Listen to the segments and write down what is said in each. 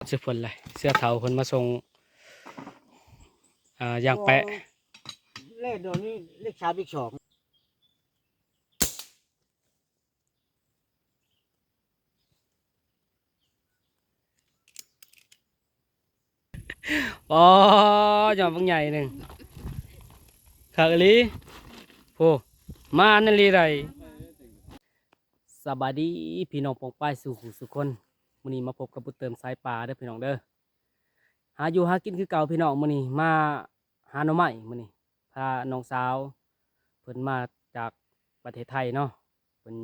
ເສື້ອເພິ່ນແຫຼະ ເສື້ອເຖົ້າເພິ່ນມາສົ່ງ ອ່າ ຢ່າງແປະ ເລກດອນນີ້ເລກສາມ ເລກສອງ. ອໍ ຍອດບັກໃຫຍ່ໜຶ່ງ ຄັກອີ່ຫຼີ ໂອ້ ມານອີ່ຫຼີໃດ໋. ສະບາຍດີພີ່ນ້ອງປ້ອງປາຍສູ່ຜູ້ສູ່ຄົນ ມື້ນີ້ມາພົບກັບບຸດເຕີມສາຍປ່າເດີພີ່ນ້ອງເດີ ຫາຢູ່ຫາກິນຄືເກົ່າພີ່ນ້ອງ. ມື້ນີ້ມາຫາໜໍ່ໄມ້ ມື້ນີ້ພານ້ອງສາວເພິ່ນມາຈາກປະເທດໄທເນາະ ເພິ່ນ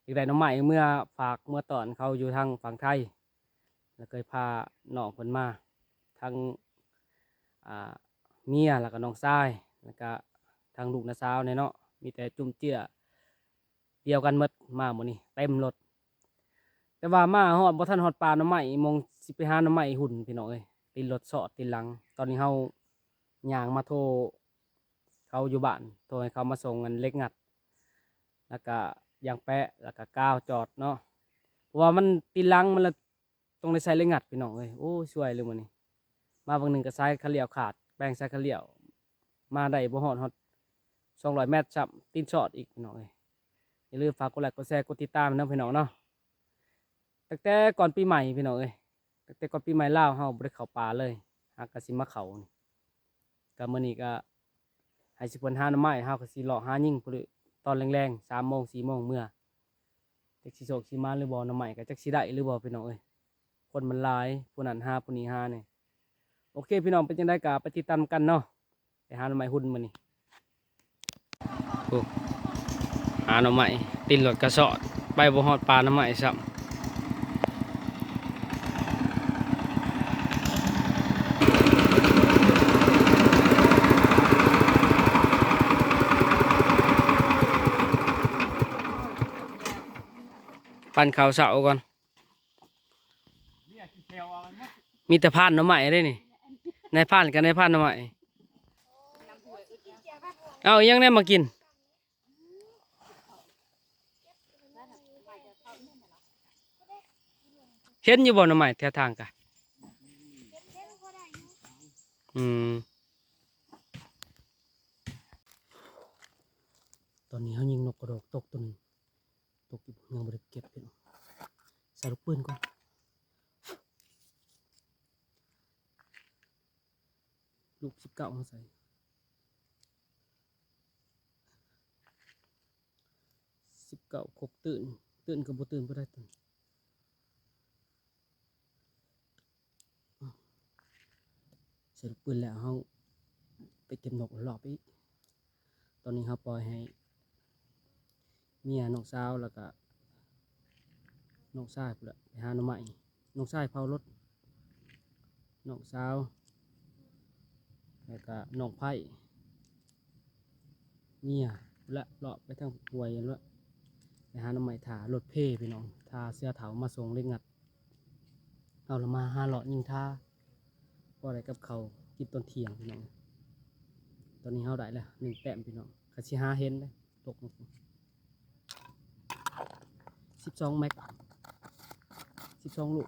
ຢາກໄດ້ໜໍ່ໄມ້ເມືອຝາກເມືອຕ້ອນເຂົາຢູ່ທາງຝັ່ງໄທ ແລ້ວເຄີຍພານ້ອງເພິ່ນມາ ທັງ ອ່າ ເມຍ ແລ້ວກໍນ້ອງຊາຍ ແລ້ວກໍທັງລູກນ້າສາວແດ່ເນາະ ມີແຕ່ຈຸ້ມເຈ້ຍ ດຽວກັນໝົດ ມາມື້ນີ້ເຕັມລົດ. ແຕ່ວ່າມາຮອດ ບໍ່ທັນຮອດປ່າໜໍ່ໄມ້ ໝ່ອງຊິໄປຫາໜໍ່ໄມ້ຫຸ່ນພີ່ນ້ອງເອີຍ ຕິດລົດຊອດຕິດຫຼັງ. ຕອນນີ້ເຮົາຍ່າງມາໂທເຂົາຢູ່ບ້ານ ໂທໃຫ້ເຂົາມາສົ່ງອັນເຫຼັກງັດ ແລ້ວກະຢາງແປະ ແລ້ວກະກາວຈອດເນາະ ເພາະວ່າມັນຕິດຫຼັງ ມັນລະ ຕ້ອງໄດ້ໃຊ້ເຫຼັກງັດພີ່ນ້ອງເອີຍ. ໂອ້ຍ ສວຍເລີຍມື້ນີ້ ມາບາງໜຶ່ງກໍສາຍຂະຫຼຽວຂາດ ແປງສາຍຂະຫຼຽວ ມາໄດ້ບໍ່ຮອດ ຮອດສອງຮ້ອຍແມັດຊ້ຳ ຕີນຊອດອີກພີ່ນ້ອງເອີຍ. ຢ່າລືມຝາກກົດໄລກົດແຊ ກົດຕິດຕາມນຳພີ່ນ້ອງເນາະ. ຕັ້ງແຕ່ກ່ອນປີໃໝ່ພີ່ນ້ອງເອີຍ ຕັ້ງແຕ່ກ່ອນປີໃໝ່ລາວເຮົາບໍ່ໄດ້ເຂົ້າປ່າເລີຍ ຫາກະຊິມາເຂົ້ານີ້ ກະມື້ນີ້ກະໃຫ້ຊິເພິ່ນຫາໜໍ່ໄມ້ ເຮົາກະຊິເລາະຫາຍິງພຸ້ນ ຕອນແລງໆ ສາມໂມງ ສີ່ໂມງເມືອ ຈັກຊິໂຊກຊິໝານຫຼືບໍ່ ໜໍ່ໄມ້ກະຈັກຊິໄດ້ຫຼືບໍ່ພີ່ນ້ອງເອີຍ. ຄົນມັນຫຼາຍ ຜູ້ນັ້ນຫາຜູ້ນີ້ຫານີ້. ໂອເຄພີ່ນ້ອງ ເປັນຈັ່ງໃດກະໄປຕິດຕາມກັນເນາະ ໄປຫາໜໍ່ໄມ້ຫຸ່ນມື້ນີ້. ໂອ້ ຫາໜໍ່ໄມ້ ຕິດລົດກະຊອດ ໄປບໍ່ຮອດປ່າໜໍ່ໄມ້ຊ້ຳ. ປັ້ນເຂົ້າເຊົ້າກ່ອນ. ມີແຕ່ພານໜໍ່ໄມ້ເດ້ນີ້ ນາຍພານກັບນາຍພານໜໍ່ໄມ້. ເອົາອີ່ຫຍັງແດ່ມາກິນ? ເຫັນຢູ່ບໍ່ໜໍ່ໄມ້ແຖວທາງກະ? ອືມ ຕອນນີ້ເຮົາຍິງນົກກະດອກຕົກຕົວໜຶ່ງ. ຕົກຢູ່ ຍັງບໍ່ໄດ້ເກັບເຫັນ ໃສ່ລູກປືນກ່ອນ. ລູກສິບເກົ້າ ເຮົາໃສ່ສິບເກົ້າ ຄົກຕື່ນ ຕື່ນກໍບໍ່ຕື່ນບໍ່ໄດ້ຕົວນີ້. ໃສ່ລູກປືນແລ້ວ ເຮົາໄປເກັບນົກລອບອີກ. ຕອນນີ້ເຮົາປ່ອຍໃຫ້ເມຍ ນ້ອງສາວ ແລ້ວກະນ້ອງຊາຍພຸ້ນແຫຼະ ໄປຫາໜໍ່ໄມ້. ນ້ອງຊາຍເຝົ້າລົດ ນ້ອງສາວ ແລ້ວກະນ້ອງໄພ້ ເມຍ ພຸ້ນແຫຼະ ເລາະໄປທາງຫ້ວຍພຸ້ນແຫຼະ ໄປຫາໜໍ່ໄມ້ຖ້າລົດເພພີ່ນ້ອງ ຖ້າເສື້ອເຖົ້າມາສົ່ງເຫຼັກງັດ. ເຮົາລະມາຫາເລາະຍິງທ່າ ພໍໄດ້ກັບເຂົ້າກິນຕອນທ່ຽງພີ່ນ້ອງ. ຕອນນີ້ເຮົາໄດ້ແລ້ວໜຶ່ງແຕ້ມພີ່ນ້ອງ ຄັນຊິຫາເຫັນເດ້ ຕົກ ສິບສອງແມັກ ສິບສອງລູກ.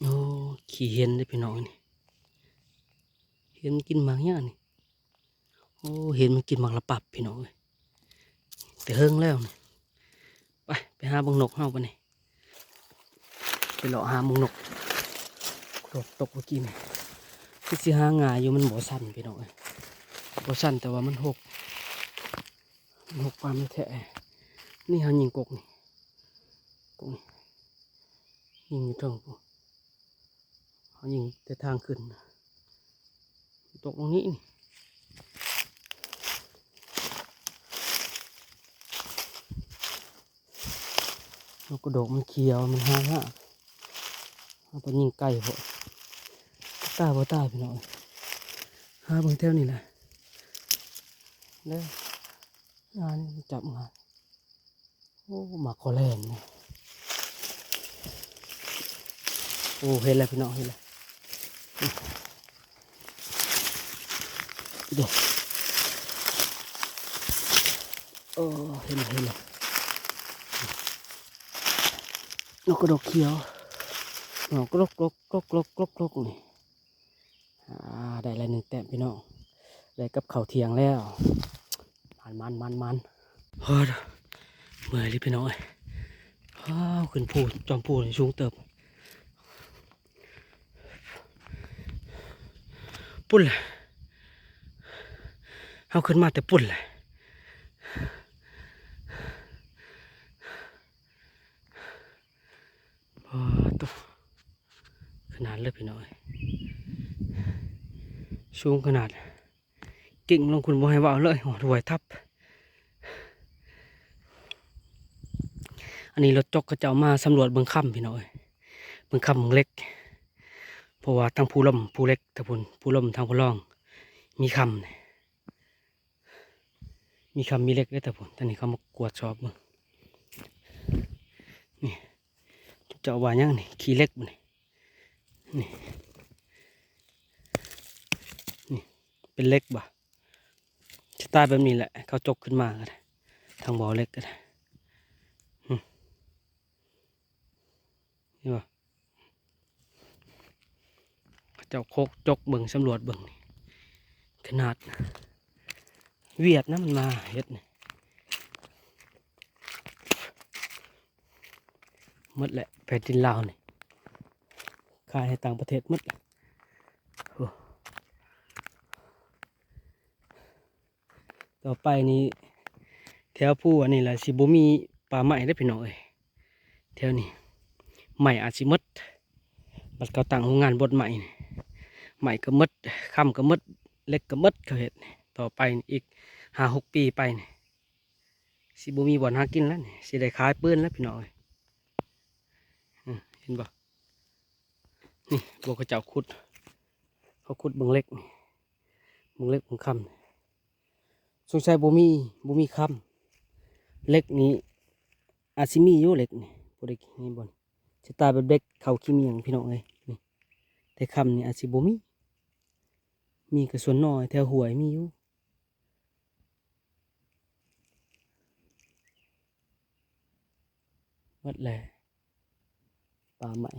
ໂອ້ ຂີ້ເຫັນເດ້ພີ່ນ້ອງເອີຍ ນີ້ ເຫັນມັນກິນໝາກຫຍັງນີ້? ໂອ້ ເຫັນມັນກິນໝາກລະປັບພີ່ນ້ອງເອີຍ ແຕ່ເຫິງແລ້ວນີ້. ໄປ ໄປຫາເບິ່ງນົກເຮົາບາດນີ້ ໄປເລາະຫາເບິ່ງນົກ ຕົກ ຕົກເມື່ອກີ້ນີ້ ຄືຊິຫາງ່າຍຢູ່ ມັນບໍ່ຊັນພີ່ນ້ອງເອີຍ ບໍ່ຊັນ ແຕ່ວ່າມັນຮົກ ມັນຮົກປານແທ້. ນີ້ເຮົາຍິງກົກນີ້ ກົກນີ້ ຍິງຢູ່ເທິງພຸ້ນ ເຮົາຍິງແຕ່ທາງຂຶ້ນ ຕົກລົງນີ້ນີ້. ນົກກະດອກມັນຂຽວ ມັນຫາຍາກ ເຮົາໄປຍິງໄກໂພດ ຕາຍບໍ່ຕາຍພີ່ນ້ອງເອີຍ. ຫາເບິ່ງແຖວນີ້ແຫຼະເດີ ງານນີ້ມັນຈັບງານ. ໂອ້ ໝາກຄໍແລນນີ້ ໂອ້ ເຫັນແລ້ວພີ່ນ້ອງ ເຫັນແລ້ວ ໂອ້ ເຫັນແລ້ວ ເຫັນແລ້ວ ນົກກະດົກຂຽວ ນ້ອງກະດົກໆໆໆໆນີ້ ອ່າ ໄດ້ລະໜຶ່ງແຕ້ມພີ່ນ້ອງ ໄດ້ກັບເຂົ້າທ່ຽງແລ້ວ ມັນໆໆໆ ໂອ້ ເມື່ອຍເລີຍພີ່ນ້ອງເອີຍ ວ້າວ ຂຶ້ນພູ ຈອມພູນີ້ສູງເຕີບ ພຸ້ນແຫຼະ ເຮົາຂຶ້ນມາແຕ່ພຸ້ນແຫຼະ ປາດໂທ້ ຂະໜາດເລີຍພີ່ນ້ອງເອີຍ ສູງຂະໜາດ ກິ້ງລົງພຸ້ນບໍ່ໃຫ້ເວົ້າເລີຍ ຮອດຫ້ວຍທັບ ອັນນີ້ລົດຈົກເຂົາເຈົ້າມາສຳຫຼວດເບິ່ງຄຳພີ່ນ້ອງເອີຍ ເບິ່ງຄຳເບິ່ງເຫຼັກ ເພາະວ່າທັງພູລົມພູເຫຼັກທາງພຸ້ນ ພູລົມທາງຜູ້ລອງ ມີຄຳ ມີຄຳມີເຫຼັກເດ້ທາງພຸ້ນ ທາງນີ້ເຂົາມາກວດສອບເບິ່ງ ນີ້ ເຈົ້າວ່າຫຍັງນີ້ ຂີ້ເຫຼັກບໍ່ນີ້ ນີ້ ນີ້ ເປັນເຫຼັກບໍ່ ສະຕາຍແບບນີ້ແຫຼະ ເຂົາຈົກຂຶ້ນມາກໍໄດ້ ທາງບໍ່ເຫຼັກກໍໄດ້ ເຫັນບໍ່ ເຂົາເຈົ້າໂຄກຈົກເບິ່ງ ສຳຫຼວດເບິ່ງ ຂະໜາດຫວຽດນະ ມັນມາເຮັດນີ້ ໝົດແຫຼະ ແຜ່ນດິນລາວນີ້ ຂາຍໃຫ້ຕ່າງປະເທດໝົດ ໂອ້ ຕໍ່ໄປນີ້ ແຖວພູອັນນີ້ລະຊິບໍ່ມີປ່າໄມ້ເດ້ພີ່ນ້ອງເອີຍ ແຖວນີ້ ໄມ້ອາດຊິໝົດ ບັດເຂົາຕັ້ງໂຮງງານບົດໄມ້ນີ້ ໄມ້ກໍໝົດ ຄຳກໍໝົດ ເຫຼັກກໍໝົດ ເຂົາເຮັດນີ້ ຕໍ່ໄປອີກຫ້າຫົກປີໄປນີ້ ຊິບໍ່ມີບ່ອນຫາກິນແລ້ວນີ້ ຊິໄດ້ຂາຍປືນແລ້ວພີ່ນ້ອງເອີຍ ເຫັນບໍ່ ນີ້ ພວກເຂົາເຈົ້າຂຸດ ເຂົາຂຸດເບິ່ງເຫຼັກນີ້ ເບິ່ງເຫຼັກເບິ່ງຄຳ ສົງໄສບໍ່ມີ ບໍ່ມີຄຳ ເຫຼັກນີ້ອາດຊິມີຢູ່ ເຫຼັກນີ້ ບໍ່ໄດ້ມີບ່ອນ ສະຕາຍແບບເຫຼັກເຂົ້າຂີ້ໝ້ຽງພີ່ນ້ອງເອີຍ ນີ້ ແຕ່ຄຳນີ້ອາດຊິບໍ່ມີ ມີກໍສ່ວນນ້ອຍ ແຖວຫ້ວຍມີຢູ່ ໝົດແລ້ວ ປ່າໄມ້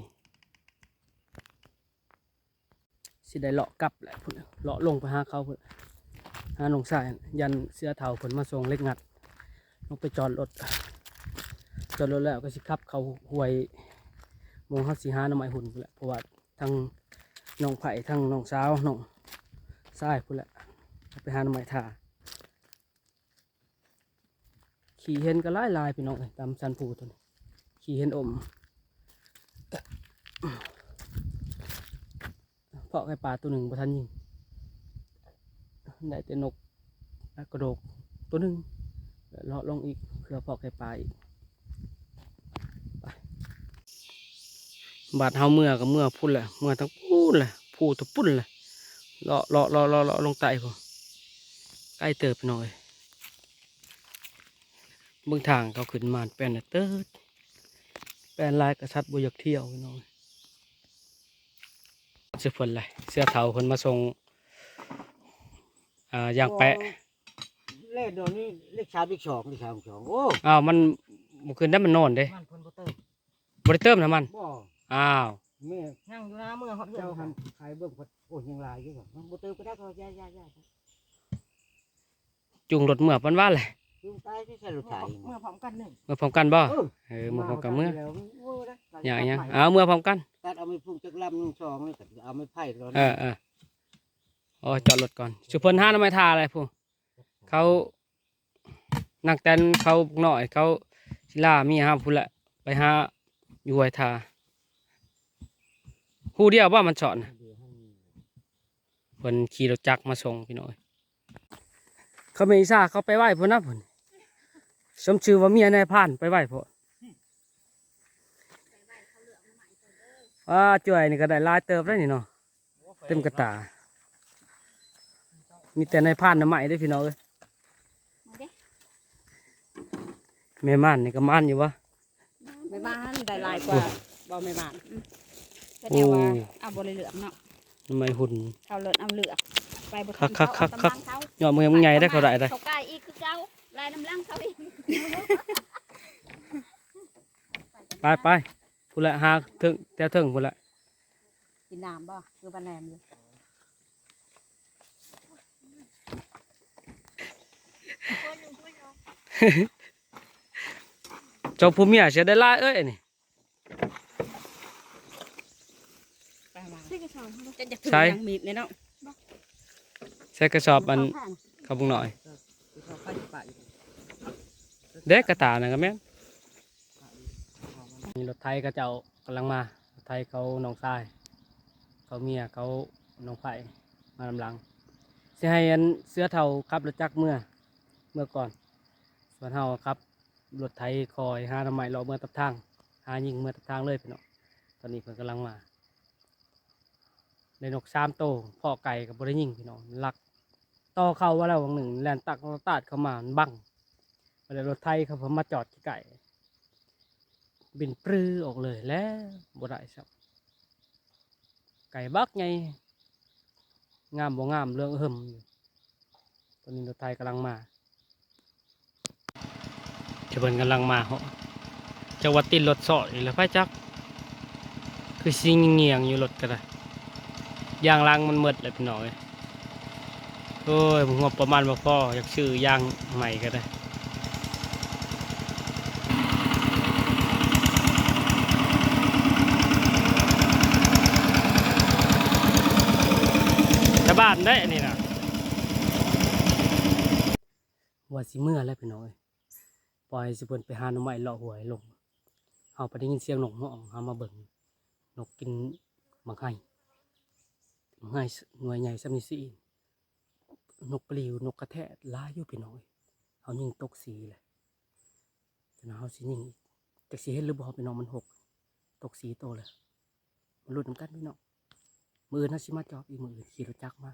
ຊິໄດ້ເລາະກັບແຫຼະພຸ້ນ ເລາະລົງໄປຫາເຂົາພຸ້ນ ຫານ້ອງຊາຍ ຢ້ານເສືອເຖົ້າເພິ່ນມາສົ່ງເຫຼັກງັດ ລົງໄປຈອດລົດ ຈອດລົດແລ້ວກໍຊິຂັບເຂົ້າຫ້ວຍ ໝ່ອງເຮົາຊິຫາໜໍ່ໄມ້ຫຸ່ນພຸ້ນແຫຼະ ເພາະວ່າທັງນ້ອງໃພ້ ທັງນ້ອງສາວ ນ້ອງຊາຍພຸ້ນແຫຼະ ໄປຫາໜໍ່ໄມ້ຖ້າ. ຂີ້ເຫັນກໍຫຼາຍໆ ພີ່ນ້ອງເອີຍ ຕາມສັນພູຕົວນີ້ ຂີ້ເຫັນອົມ ເພາະໄກ່ປ່າຕົວໜຶ່ງບໍ່ທັນຍິງ ໄດ້ແຕ່ນົກກະໂດກຕົວໜຶ່ງ ເລາະລົງອີກ ເພື່ອເພາະໄກ່ປ່າອີກ ໄປ ບາດເຮົາເມືອກໍເມືອພຸ້ນແຫຼະ ເມືອທາງພຸ້ນແຫຼະ ພູທາງພຸ້ນແຫຼະ ເລາະ ເລາະ ເລາະ ເລາະ ເລາະລົງໃຕ້ພຸ້ນ ໄກເຕີບ ພີ່ນ້ອງເອີຍ. ເບິ່ງທາງເຂົາຂຶ້ນມາແປນເຕີດ ແປນຫຼາຍກະສັດບໍ່ຢາກທ່ຽວ ພີ່ນ້ອງເອີຍ. ຊື່ເພິ່ນແຫຼະ ເສືອເຖົ້າເພິ່ນມາສົ່ງ ອ່າ ຢາງແປະ ແລ່ນດອນນີ້ເລກສາມ ເລກສອງ ເລກສາມ ສອງ ໂອ້ ອ້າວ ມັນບໍ່ຂຶ້ນໄດ້ ມັນນອນເດ້ ມັນເພິ່ນບໍ່ເຕີມ ບໍ່ໄດ້ເຕີມນ້ຳມັນ ບໍ່ ອ້າວ ແມ່ນ ຍັງຢູ່ນະ ເມືອຮອດເຮືອນ ເຈົ້າຫັ້ນຂາຍເບິ່ງ ໂອ້ຍ ຍັງຫຼາຍຢູ່ ບໍ່ເຕີມກໍໄດ້ ກໍຢ່າໆໆ ຈູງລົດເມືອປານວ່າແຫຼະ ຈູງຕາຍທີ່ໃສ່ລົດໄຖ ເມືອ ເມືອພ້ອມກັນເດີ ເມືອພ້ອມກັນບໍ່ ເອີ ເອີ ເມືອພ້ອມກັນ ເມືອ ໂອ້ຍ ນະ ຫຍັງ ຫຍັງ ເອົາເມືອພ້ອມກັນ ຕັດເອົາໄມ້ພຸ້ງຈັກລຳໜຶ່ງສອງນີ້ ກໍເອົາໄມ້ໄຜ່ກ່ອນ ເອີ ເອີ ໂອ້ຍ ຈອດລົດກ່ອນ ຊຸເພິ່ນຫາໜໍ່ໄມ້ຖ້າແຫຼະ ຜູ້ ເຂົາ ນາງແຕນເຂົານ້ອຍ ເຂົາສິລາເມຍເຮົາພຸ້ນແຫຼະ ໄປຫາຢູ່ຫ້ວຍທ່າ ຮູ້ດຽວບໍ່ມັນສອນນະ ເພິ່ນຂີ່ລົດຈັກມາສົ່ງ ພີ່ນ້ອງເອີຍ. ເຂົາແມ່ອີສາເຂົາໄປໄວ້ພຸ້ນນະ ເພິ່ນສົມຊື່ວ່າເມຍນາຍພານໄປໄວ້ພຸ້ນ ອ້າ ຈ້ວຍນີ້ກໍໄດ້ຫຼາຍເຕີບແລ້ວນີ້ເນາະ ເຕັມກະຕາ ມີແຕ່ນາຍພານໜໍ່ໄມ້ເດ້ ພີ່ນ້ອງເອີຍ. ແມ່ມ່ານນີ້ກໍມ່ານຢູ່ບໍ່? ແມ່ບ້ານໄດ້ຫຼາຍກວ່າ ໂອ້ ບໍ່ແມ່ບ້ານ ອືມ ແຕ່ ແຕ່ວ່າ ໂອ້ ເອົາບໍ່ໄດ້ເລືອກເນາະ ໜໍ່ໄມ້ຫຸ່ນ ເຂົາເລີດເອົາເລືອກ ໄປບໍ່ທັນ ຄັກໆໆໆ ເຂົາເອົານຳຫຼັງເຂົາ ຍອດມື້ໃຫຍ່ໄດ້ເຂົາໄດ້ໄດ໋ ເຂົາກາຍອີກຄືເກົ່າ ລາຍນຳຫຼັງເຂົາອີກ ໄປໆ ພຸ້ນແຫຼະ ຫາເທິງ ແຖວເທິງພຸ້ນແຫຼະ ກິນນ້ຳບໍ່ ຄືວ່າແນມຢູ່ ເຈົ້າຜູ້ເມຍເສຍໄດ້ຫຼາຍເອີຍນີ້ ໃສ່ກະສອບ ຈະຢາກຖື ໃສ່ ຫຍັງມີດແດ່ເນາະ ໃສ່ກະສອບອັນ ເອົາຜ້າ ເຂົ້າບຸກໜ້ອຍ ເອີ ເອົາຜ້າໄປ ເດ້ ກະຕ່ານັ້ນກະແມ່ນ ມີລົດໄຖເຂົາເຈົ້າກຳລັງມາ ລົດໄຖເຂົານ້ອງຊາຍ ເຂົາເມຍ ເຂົານ້ອງໃຜ ມານຳຫຼັງ ຊິໃຫ້ອັນເສືອເຖົ້າຂັບລົດຈັກເມືອ ເມືອກ່ອນ ສ່ວນເຮົາຂັບລົດໄຖຄ່ອຍຫາໜໍ່ໄມ້ເລາະເມືອຕາມທາງ ຫາຍິງເມືອຕາມທາງເລີຍພີ່ນ້ອງ ຕອນນີ້ເພິ່ນກຳລັງມາ ໄດ້ນົກສາມໂຕ ເພາະໄກ່ກໍບໍ່ໄດ້ຍິງພີ່ນ້ອງ ລັກຕໍ່ເຂົ້າວ່າແລ້ວຫວ່າງໜຶ່ງ ແລ່ນຕັກຕາດເຂົ້າມາ ມັນບັງ ບັດນັ້ນລົດໄຖເຂົາມາຈອດໃກ້ໆ ບິນປຶອອກເລີຍ ແລ້ວບໍ່ໄດ້ຊ້ຳ ໄກ່ບັກໃຫຍ່ ງາມບໍ່ງາມເຫຼືອງອະເຫິມຢູ່ ຕອນນີ້ລົດໄຖກຳລັງມາ ເພິ່ນກຳລັງມາເນາະ ຈັກວ່າຕິດລົດຊອດອີກແລ້ວ ໃຜຈັກ ຄືຊິງຽງຢູ່ລົດກໍໄດ້ ຢາງຫຼັງມັນໝົດແລ້ວພີ່ນ້ອງເອີຍ ໂອ້ຍ ງົບປະມານບໍ່ພໍ ຢາກຊື້ຢາງໃໝ່ກໍໄດ້ ຊາວບ້ານເດ້ອັນນີ້ນະ ວ່າຊິເມືອແລ້ວພີ່ນ້ອງເອີຍ ປ່ອຍໃຫ້ຊຸມເພິ່ນໄປຫາໜໍ່ໄມ້ເລາະຫ້ວຍລົງ ເຮົາໄປໄດ້ຍິນສຽງນົກຮ້ອງ ເຮົາມາເບິ່ງ ນົກກິນໝາກໄຮ ໝາກໄຮໜ່ວຍໃຫຍ່ສ່ຳນີ້ຊິອີກ ນົກປະລິວ ນົກກະແທດ ຫຼາຍຢູ່ພີ່ນ້ອງເອີຍ ເຮົາຍິງຕົກສີແຫຼະ ຈັ່ງເຮົາຊິຍິງອີກ ຈັກຊິເຫັນຫຼືບໍ່ພີ່ນ້ອງ ມັນຫົກ ຕົກສີ່ໂຕແລ້ວ ມາລຸ້ນນຳກັນພີ່ນ້ອງ ມື້ອື່ນເຮົາຊິມາຈອບອີກ ມື້ອື່ນຂີ່ລົດຈັກມາ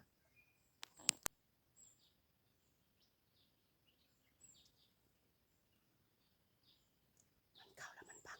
ມັນເຂົ້າແລ້ວມັນບັງ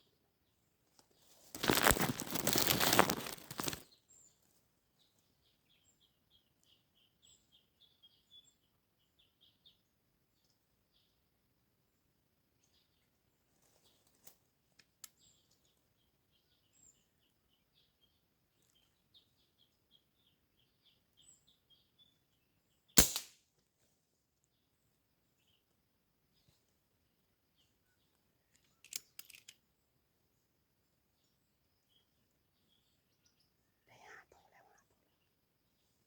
ໄດ້ຫ້າໂຕແລ້ວ ຫ້າໂຕ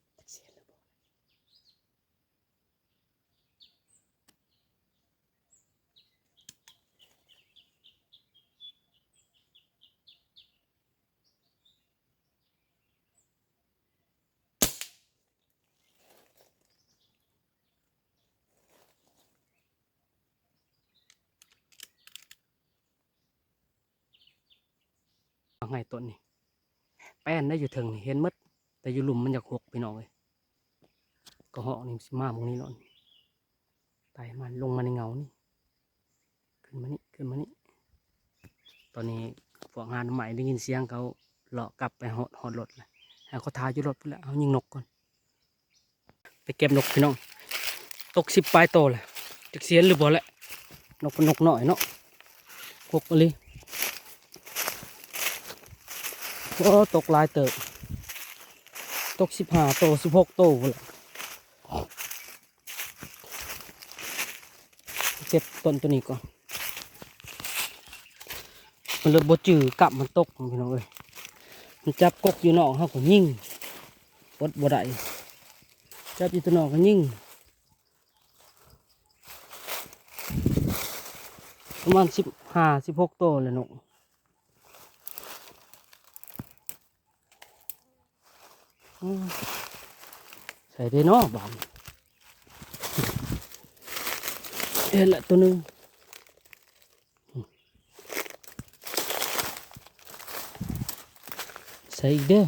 ແລ້ວ ຈັກຊິເຫັນຫຼືບໍ່. ໝາກໄຮຕົ້ນນີ້ ແປ້ນໄດ້ຢູ່ເທິງນີ້ ເຫັນໝົດ ແຕ່ຢູ່ລຸ່ມມັນຢາກຫົກພີ່ນ້ອງເອີຍ ກະຮອກນີ້ມັນຊິມາໝ່ອງນີ້ໂລດ ໄຕ່ມາລົງມາໃນເຫງົານີ້ ຂຶ້ນມານີ້ ຂຶ້ນມານີ້ ຕອນນີ້ພວກຫາໜໍ່ໄມ້ໄດ້ຍິນສຽງເຂົາເລາະກັບໄປຮອດ ຮອດລົດແລ້ວ ໃຫ້ເຂົາຖ້າຢູ່ລົດພຸ້ນແຫຼະ ເຮົາຍິງນົກກ່ອນ. ໄປເກັບນົກພີ່ນ້ອງ ຕົກສິບປາຍໂຕແຫຼະ ຈັກຊິເຫັນຫຼືບໍ່ແຫຼະ ນົກເປັນນົກນ້ອຍເນາະ ກົກອີ່ຫຼີ ໂອ້ ຕົກຫຼາຍເຕີບ ຕົກສິບຫ້າໂຕ ສິບຫົກໂຕພຸ້ນແຫຼະ. ເກັບຕົ້ນໂຕນີ້ກ່ອນ ມັນເລີຍບໍ່ຈື່ກັບມັນຕົກພີ່ນ້ອງເອີຍ ມັນຈັບກົກຢູ່ນອກເຮົາກໍຍິງ ອົດບໍ່ໄດ້ ຈັບຢູ່ໂຕນອກກໍຍິງ ປະມານສິບຫ້າ ສິບຫົກໂຕແຫຼະເນາະ. ອືມ ໃສ່ເດ້ເນາະບາດນີ້ ເຫັນລະໂຕໜຶ່ງ ໃສ່ອີກເດີ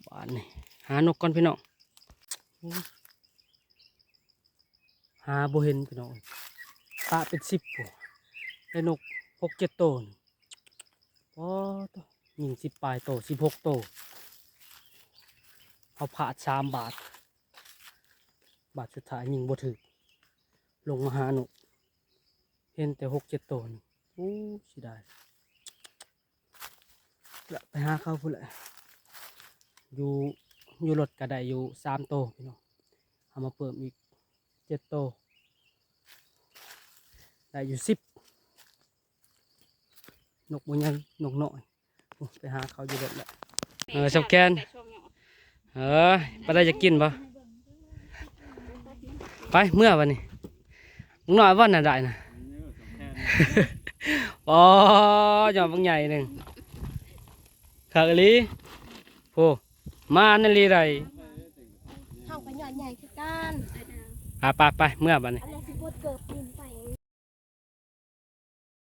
ບາດນີ້ ຫານົກກ່ອນພີ່ນ້ອງ. ຫາບໍ່ເຫັນພີ່ນ້ອງເອີຍ ປະເປັນສິບພຸ້ນ ໄດ້ນົກຫົກເຈັດໂຕນີ້ ໂອ້ໂຕ ຍິງສິບປາຍໂຕ ສິບຫົກໂຕ ເຮົາພາດສາມບາດ ບາດສຸດທ້າຍຍິງບໍ່ຖືກ ລົງມາຫານົກ ເຫັນແຕ່ຫົກເຈັດໂຕນີ້ ໂອ້ ເສຍດາຍ ລະໄປຫາເຂົາພຸ້ນແຫຼະ ຢູ່ ຢູ່ລົດກະໄດ້ຢູ່ສາມໂຕພີ່ນ້ອງ ເອົາມາເພີ່ມອີກເຈັດໂຕ ໄດ້ຢູ່ສິບ ນົກບໍ່ໃຫຍ່ ນົກນ້ອຍ ໂອ້ ໄປຫາເຂົາຢູ່ລົດແຫຼະ ເອີ ສັບແຄນ ເອີ ປານໃດ ຢາກກິນບໍ່? ໄປ ເມືອບັດນີ້ ບັກນ້ອຍບ່ອນນະໄດ້ນະ ອໍ ຍອດບັກໃຫຍ່ໜຶ່ງ ຄັກອີ່ຫຼີ ໂອ້ ມານອີ່ຫຼີໃດ ເຮົາກໍຍອດໃຫຍ່ຄືກັນ ໄປໆໆ ເມືອບັດນີ້ ອັນນັ້ນຊິບົດເກີບນີ້